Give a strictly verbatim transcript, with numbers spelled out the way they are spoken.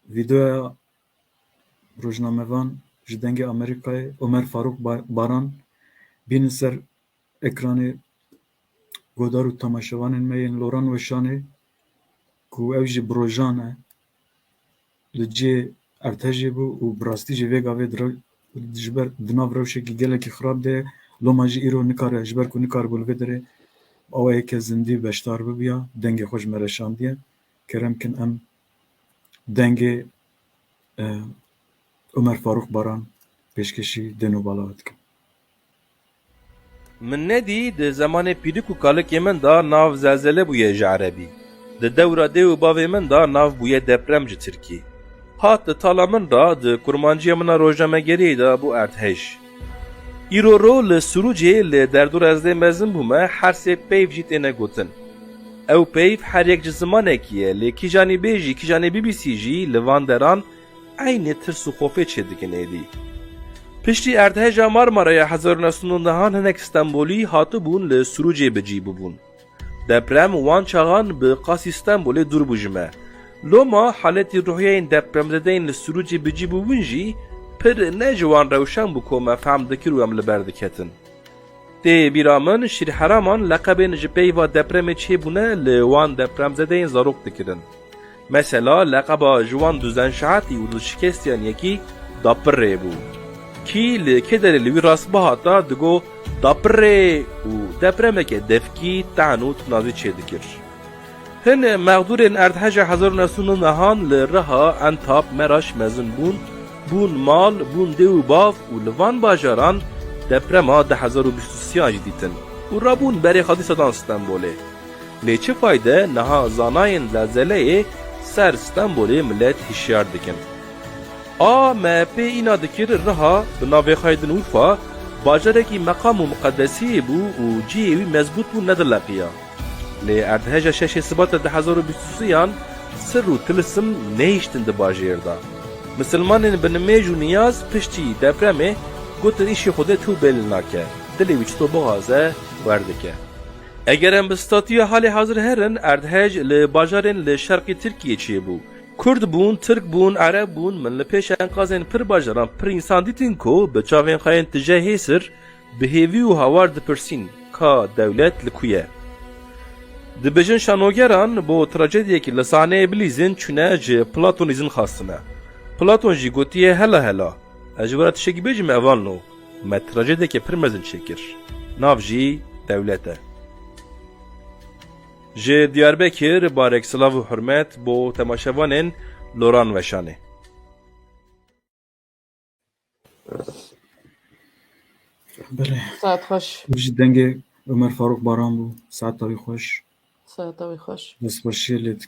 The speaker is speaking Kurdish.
Vîdeoya rojnamevan ji Dengê Amerîkayê Omer Farûk Ba-, Baran bînin ser ekranê godar û temaşevanên me yên Loran Weşanê ku ew jî bi rojan e li cihê erdhejê bû û bi rastî jî vê gavê di rew-, ji ber di nav rewşekî gelekî xirab de ye. Loma jî îro nikare, ji ber ku nikaribû li vê derê awayeke zindî beşdar bibiya, dengê xwe ji me re şandiye. Kerem kin em dengê, e, Omer Farûk Baran pêşkêşî dê nûbala we dikim. Min nedî di zemanê pîrik û kalikê min de nav zelzele bûye ji erebî. Di dewra dê û bavê min de nav bûye deprem ji tirkî. Hat di tala min re di kurmanciya min a rojnamegeriyê de bû erdhej. Îro ro li Sirûcê li derdora ez dê mezin bûme her sê peyv jî têne gotin. Ew peyv her yek ji zimanekî ye, lê kîjanî bêjî, kîjanê B B C jî li van deran eynî tirs û xofê çêdikin êdî. Piştî erdheja Marmaraya hezar û neh sed û newdehan hinek Stenbolî hatibûn li Sirûcê bi cî bûbûn. Deprem wan çaxan bi qasî Stenbolê dûr bû ji me. Loma haletî ruhiyeyên depremzedeyên li Sirûcê bi cî bûbûn jî pir ne ji wan rewşan bû ku me fehm dikir û em li ber diketin. Tê bîra min, şîrheraman leqebên ji peyva depremê çêbûne li wan depremzedeyên zarok dikirin. Mesela, leqeba ji wan duzenşehetî û duzşikestiyan yekî dapirê bû. Kî li kê derê li wî rast bihata, digo dapirê û depremeke devkî, tehn û tinazî çêdikir. Hin mexdûrên erdheja hezar û neh sed û newdehan li Riha, Entap, Meraş mezin bûn, bûn mal, bûn dê û bav û li van bajaran deprema du hezar û bîst û sêyan jî dîtin û rabûn berê xwedî sedan Stenbolê. Lê çi fayde, niha zanayên zelzeleyê ser Stenbolê milet hişyar dikin. A me pê îna dikir Riha bi navê xwe din Urfa, bajarekî meqam û miqedesiyê bû û cihê wî mezbût bû, nedileqiya. Lê erdheja şeşê Sibata du hezar û bîst û sêyan sir û tilisim nehiştin di bajêr de. Misilmanên bi nimêj û niyaz piştî depremê gotin îşê Xwedê tu bêl nake, dilê wî çito bixwaze werdike. Eger em bi statiya halê hazir herin, erdhej li bajarên li şerqê Tirkiyê çêbû. Kurd bûn, Tirk bûn, Ereb bûn, min li pêş enqazên pir bajaran pir însan dîtin ku bi çavên xwe yên tije hêsir, bi hêvî û hawar dipirsîn, ka dewlet li ku ye? Dibêjin şanogeran bo trajediyekî li sahneyê bilîzin çûne ji Platonîzm xwestine. Platon jî gotiye, hela hela, ez ji we re tiştekî bêjim, evan lo, me trajediyeke pir mezin çêkir. Nav jî dewlet e. Ji Diyarbekir barek silav û hurmet bo temaşevanên Loran Weşanê. Belê. Saet xweş. Ev jî dengê Omer Farûk Baran bû. Saeta wî xweş. Saeta wî xweş. Destxweşiyê lê